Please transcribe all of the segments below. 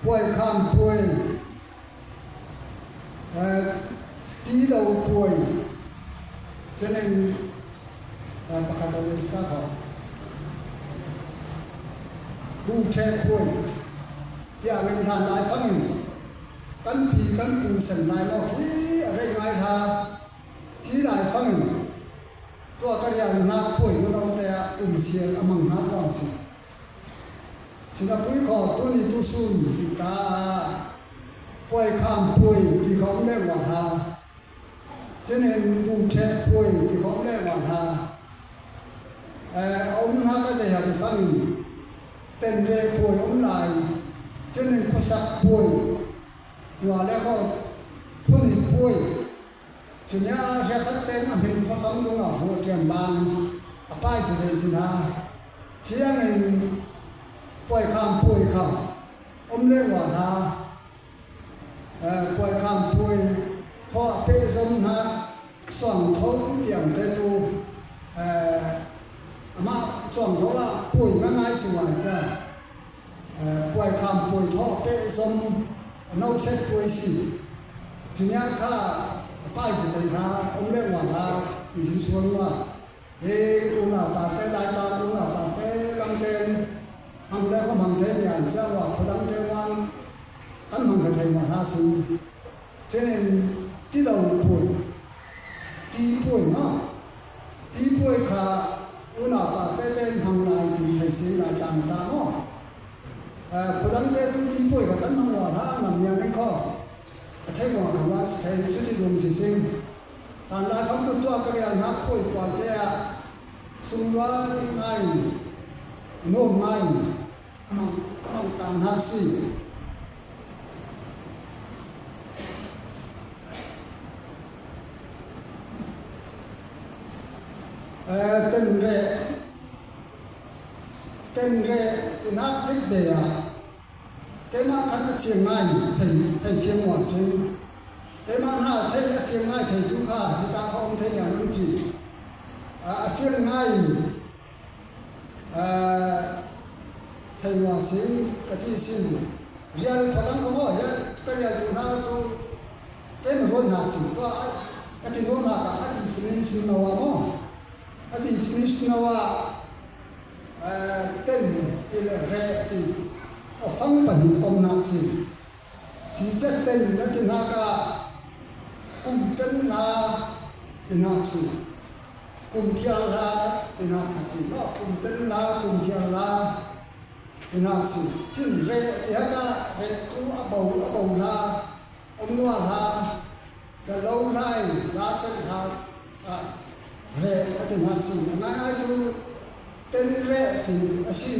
Puai kham puai, tilo puai, cunin pakhat a in sa kho. Bu ṭhek puai tiah min hlan lai fang in kan pi kan pu sen lai maw khi a rei ngai hla. Ci lai fang in tuah ka rian nak puai na lo te ah um sial a mang hna kuang si. Sinapui kho tuni tusun ta ah puai kham puai ti kho um leng wa hna. Cinin bu ṭhek puai ti kho um leng wa hna. A um hna ka zei han fang in tenre puai um lai. Cinin khuasak puai wa le kho khuni puai Cunya hriakhat tein a hmin khuafang dungah hmuh ṭian bang a pai cu zei si hna. Siang in puaikham puai kha um le rua hna. Puaikham puai thawh pehzom hna suang tho tiang te tu amah cuang tho ah puai ngangai si ngai ca. Puaikham puai thawh pehzom noset puai si. Cunya kha pai si zei hna um le ngua hna ti hin sual ngua. Hi unau pa te lai pa unau pa te lam ten hmang le kho hmang the mian cha wa khodang te wan kan hmang ka thei ma hna si. Chinin ti lo puai ti puai ma ti puai kha unau pa te ten hmang lai ti thei si lai tlang ta maw. Khuadang te tu ti puai kha kan hmang wa hlah nam miang in kho a thei wa kha wa si thei cu ti dum si sing kan lai kham tu tua ka rian ha puai pual te ah sungluai ngai nuam ngai amang amang tang hna si. Ten re Tenre tinak dik ve ah keimah khan a fiang ngai thei thei fiang maw a si? Keimah hna thei a fiang ngai theitu kha hika kha um thei lian in ci. A fiang ngai in thei maw a si ka ti sin rial phalang kha maw hi ka rial tu hna tu keimah rual hna si to ka ti nuam hna ka a ti fini sin no ah maw a ti fini sin no ah Ten ti le re ti awfang pahnih komnak si. Sicet ten na ti hnak ah kum pen hla tinak si. Kum thiar hla tinak a si. No, kum pen hla, kum thiar hla tinak si. Cun re ti hak ah re tu a bo a bo hla, omua hla, calo hlai, la celh hla ah re a ti hnak si. A ngaingai cu ten re ti a si.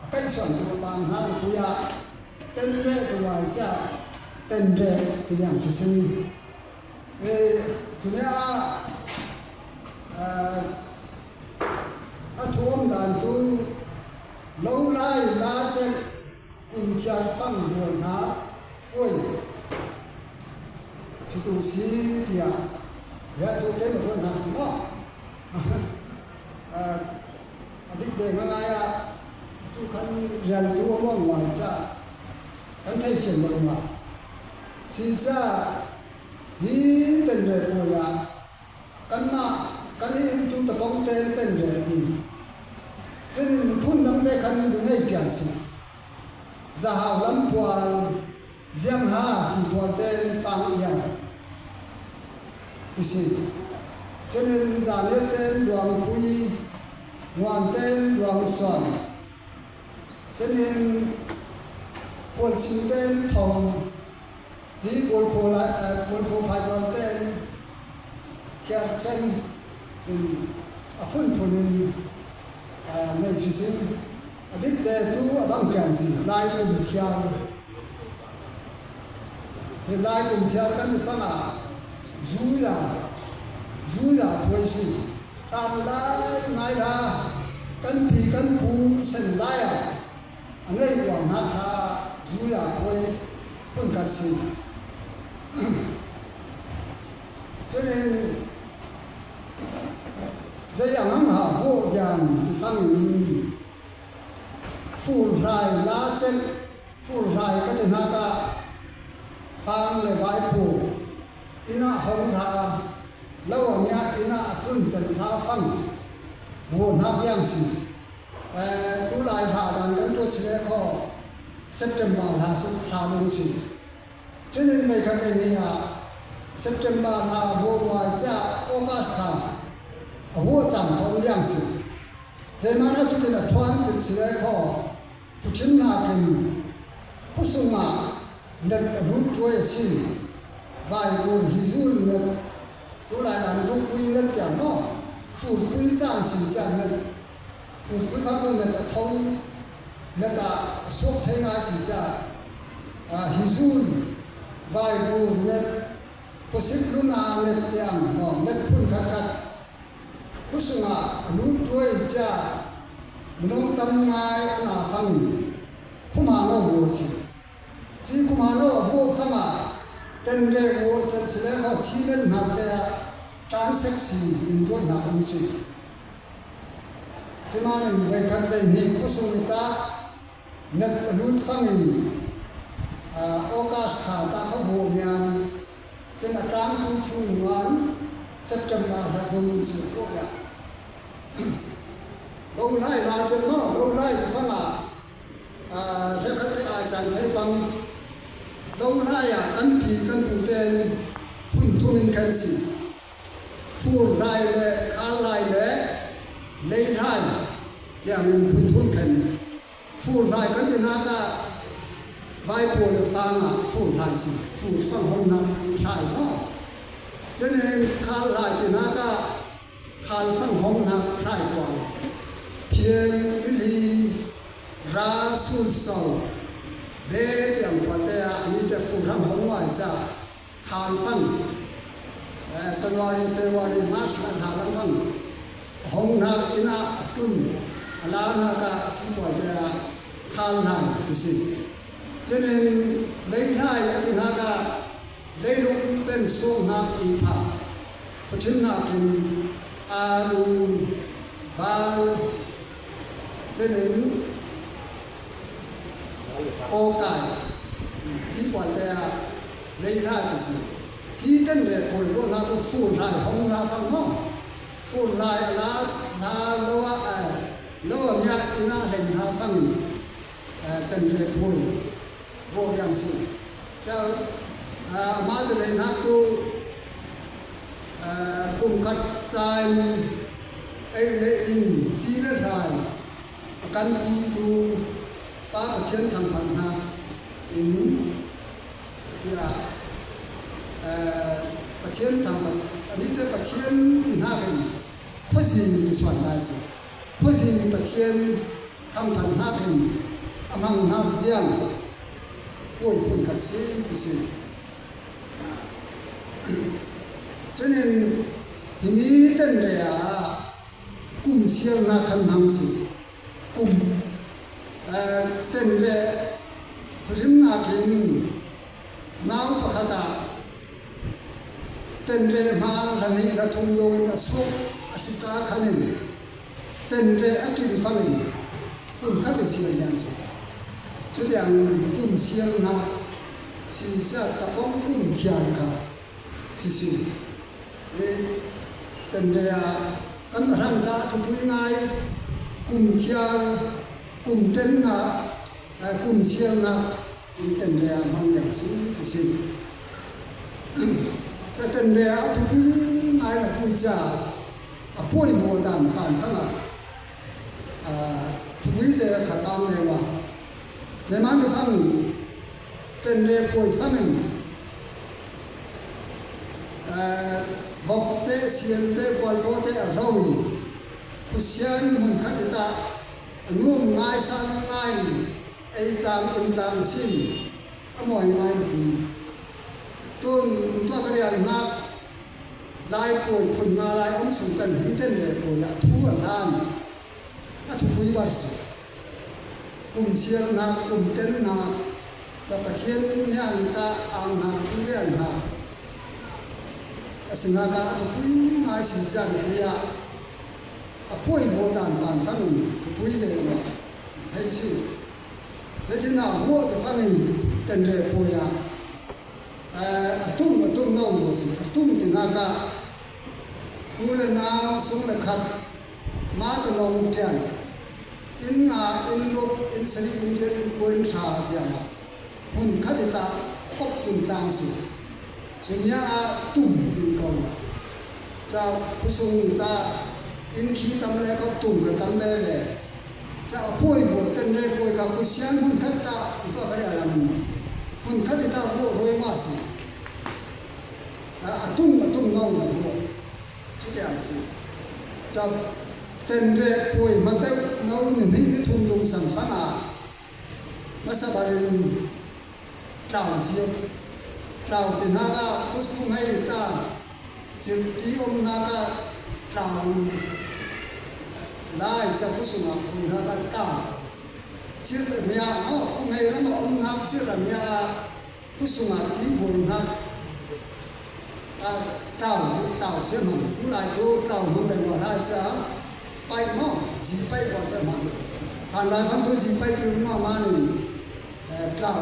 A kaihsuan tu bang hna le pui ah ten re tu ai siah ten re ti liang si si. E cune ah a thuam dan tu lo lai la celh kum thiar fang rual hna puai si tu si tiah ya tu ke ma ruat hna si maw a dik ve ngai ah tu khan rian tu a muang ngai ca kan thei fian lo ma si ca hi ten re puai ah kanmah kan i inntu tapong te ten re ti cun miphun dang te khan lu nei pian si Zahau lampual ziangha ti pual tein fang ial ti si. Cunin zanel tein luangpui, nguan tein luangsuan. Cunin khualchim tein thong, hi kawlkhaw phaizawl tein thiarcen in a phunphun in nei si. A dik ve tu a bang ṭian si Lai kum thiar. Hi Lai kum thiar kan i fang ah zuya zuya puai si. Tang lai ngai la kan pi kan pu sen lai ah a ngei uang hna kha zuya puai phun khat si. Cunin zei ang ha vuah biang ti fang in fur hlai la celh. Furhlai ka ti hnak ah fang le vaipu inn ah hong hlah, lo a ngiah inn ah a tlun can hlah fang vuahnak liang si. Tulai hla dan kan tuah chile kho September hla su hla lung si. Cunin meikhat ei ni ah September hla vuavuai ca August thla a vuah cang kho liang si. Zeimah na cutin a thuan tit sile kho Thuṭhimnak in khuasung ah net a lut ṭuai a si. Vaivur hi zul net, tulai an dukpui net tiang maw, furpui caan si tiah net, furpui fang cu net a tho, net ah a suak thei ngai si tiah hi zul, vaivur net, khuasik luna net tiang maw net phun khatkhat Khuasung ah a lut ṭuai tiah minung tam ngai an aa fang in khuamano bu a si. Ci khuamano a bu fang ah tenre bu can si le kho thi len hna te ah ṭan sek si in tuah hna um si. Cumanin voikhat voihnih khuasung i tah net a lut fang in August thla ta kho bu mian Cun a tlangpi thu in ngan September hla hmun si khawh ya. Lo lai la cun maw lo lai fang ah hlekhat te ai caan thei bang lo lai ah kan pi kan pu ten phun thum in kan si. Fur lai le khal lai le lei lai tiang in phun thum khen Fur hlai kan ti nak ah Vaipawl le fang ah fur hlai si. Fur fang hongnak hlai maw? Cunin khal hlai ti nak ah khal fang hongnak hlai kuang. Phieng, mili, ra, sul, so, be tiang khuate ah ani te fur hang hong ngai ca khal fang January, February, March lan hna lan fang hongnak inn ah a tlun a lanak ah thingkuai te ah khal hlan an si. Cunin leihlai a ti hnak ah leilung pen suanghnak i phah khuaṭhimnak in aalu, bal, cunin awkai thingkuai te ah leihlai an si. Hi kan le kawi ko hna tu fur hlai hong la fang maw? Fur hlai a la hna lo ah lo a miah inn ah hleng hna fang in kan le phui bo yang si. Cal amah te lei hna tu kum khat cain ei le in ti le hlai a kan pi tu Pa Pathian thangphan hna in tiah Pathian thangṭhat anih te Pathian ti hnak in khuazing suan lai si. Khuazing Pathian thangṭhat hnak in a hmang hnak riang puai phun khat si ti si. Cunin himi ten le ah kum siarnak khan hmang si. Kum ten le phuhrimnak in Nau pakhat ah tenre hma hla hnih hla thum lio in a suk a si ca khan in tenre a kim fang in kum khat in sial lian si. Cutiang kum sialnak si ca tapong kum thian kha si si. I tenre ah kan hrang ta thupui ngai kum thial kum tennak kum sialnak Tenre ah hmang ding si ti si. Ca tenre ah a thupui ngai a pui caah a puai maw dan pan fang ah thupui ze a khat ang leo ah zeman ti fang tenre puai fang in vok te sian te kualpo te a ro in khusian hmun khat i tah a nuam ngai sang ngai Ei tlang inn tlang sin a mawi ngai pi. Tun tuah ka rialnak Lai puai phun nga lai um sung kan hi ten le puai ah thu a hlan. A thupui bar si. Kum siarnak, kum tennak, ca Pathian nian ta ang hna thu rian hna. Asinain a thupui ngai si caan pui ah a puai maw dan van fang in thupui zei maw Thei si. Zeitindah ruah ti fang in tenre puai ah a tum a tum no maw si a tum tinak ah u le nau sung le khat ma ta nong tian inn nga inn ruk inn sarih inn riat inn kua inn hra tiang ah hmun khat i tah kop in tlang si cunia ah tum in ko ca khusung i tah inn khi tam le kop tum ka tam le le ca puai bu ten re puai ka kusian hmun khat ta to ka ria lang hmun khat i ta ro roi ma si a tum nong na bu chu tiang si ca ten re puai ma deuh no ni ni ni thum dung sang fang a hmasa bal in tlau cio tlau ti hna ah khusphung hei ta cirhti umnak ah tlau lai ca khusung ah phui hna kan ta cirh mia maw khunghei ram a umnak cirh mia ah khusung ah ti buai hna tlau tlau sia hmang tu lai tu tlau hmang le wa lai ca pai maw zi pai wa te hmang han lai fang tu zi pai tu ma ma ning tlau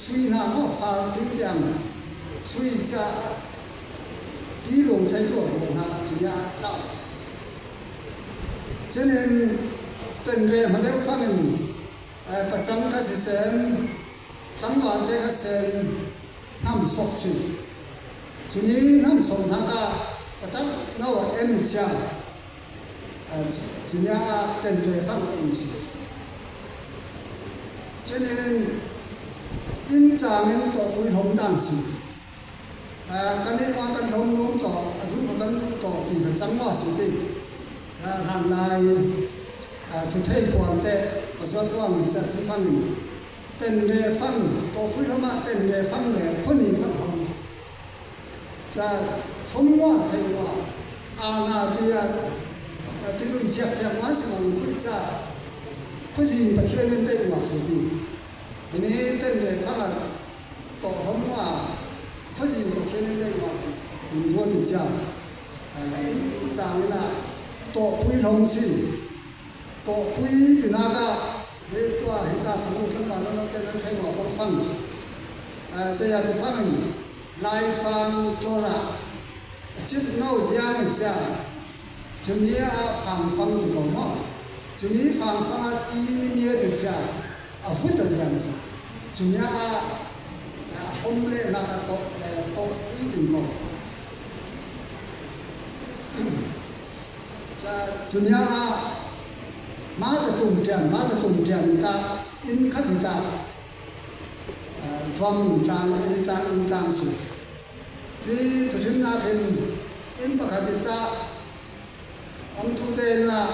sui hna maw fal ting tiang sui ca ti lung thei tu bu hna chia tlau chinin ten re ma deuh fang in pacang kha si sen tlangval te kha sen hnam sok chin chuni hnam sok hna ka patak no em chia chinya ten re fang ei si chinin in chang in to pui hom dan si kan i ma kan hom num to adu ka kan du to ti ka chang ma si ti han lai thu thei puan te pasal tuang in cha chi fang in ten le fang to pui lama ten le fang le khoni fang hom cha thom wa thei wa a na tia ti un fiak fiak wan si mang pui cha khuzi pathian in te wa si ti ini ten le fang a to hom wa khuzi pathian in te wa si in ruat ti cha in chang ina to pui lom si to pui tinaka he tua hi ta fanu tlam pa lo te nan thai ma bang fang saya tu fang lai fang tlora chip no diang cha chumi a fang fang ti ko mo chumi fang fang a ti nie ti cha a vut a diang cha chumi a hom le na ka to le to pui tin ko chumi a ma ta tum tian ma ta tum tian ta in khat ta thuam in tlang in tlang in tlang si chi thuhrimnak hin inn pakhat i tah umtu tein ah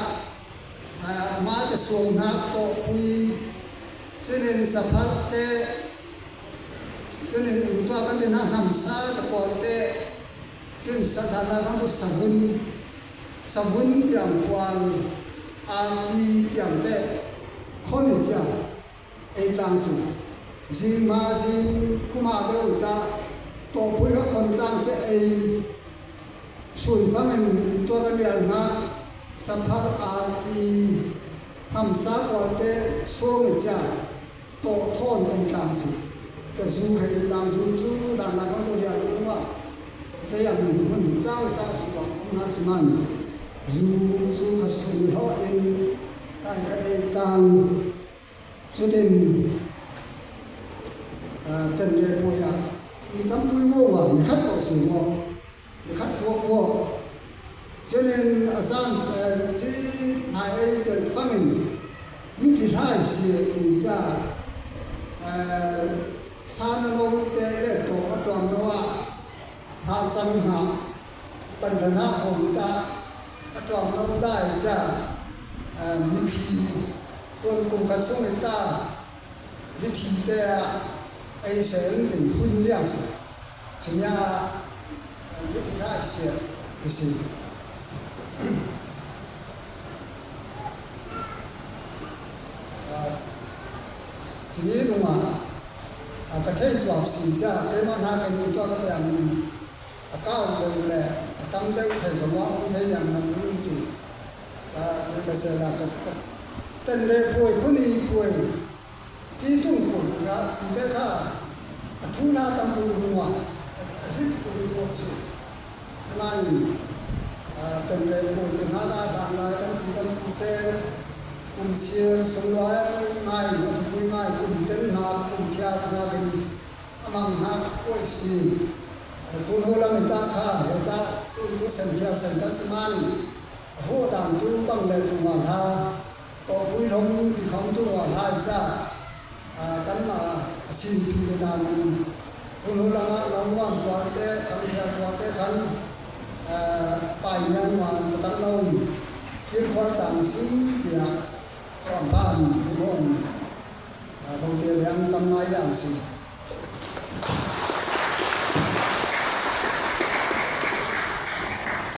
amah te suangnak tawhpui cinin saphat te cinin umtua kan inn ah hnamsa te pawl te cun sathlan ah kan savun savun tiang kual arti tiang te khon i cia ei tlang si zing ma zing kuma deuh ta tawpui ka khon tlang che ei Sunfang in tuah kan rial hna. Saphar arti hamsa kualte suang i chia tawh thawn ei tlang si. Ca zu khei tlang zu cu dan nak to rial um ah zei ang hun chau ta zu ang um hna si man zu zu kha sui ho in kai kha ei tang cutin ten le puai ah mi tampi ngo wa mi khat ko si ngo mi khat thuak ngo cunin a zan ci nai ei cen fangin mi thi hlai si ti ca san a lo te le to a tuam lo ah ha cang hna pan hna hong ta a tuam lo dai ca mithi tuan kum khat chung in ta mithi te ah ei sen in hun liang si cunya mithi lai sia ti si. Cini lungah ka thei tuak si ca keimah hna kan in tuak tiang in a kau deuh le a tam deuh thei ka ma um thei yang nan um ci ka se la ka ten le puai khuni puai. Ti tung pawl kha ti te kha a thu na tam ul hnu ah a hit ul hnu a si. Sinain tenrel pawl te hna la hlan lai kan pi kan pu te kum sir sunglawi ngai a thupui ngai kum ten hna kum thiar hna in amang hna kuai si. Tu hnu lam i ta kha he ta tun tu sen thiar sen kan si man hu dan tu bang le tu ma hla tawhpui hlong ti khong tu wa hla i ca kanmah a sinpi te nain hunu lamah lamluan kual te thangthiar kual te khan pai ngan tan lo kirkhual tlang si tiah chuanban hmuan bote liang tam ngai yang si.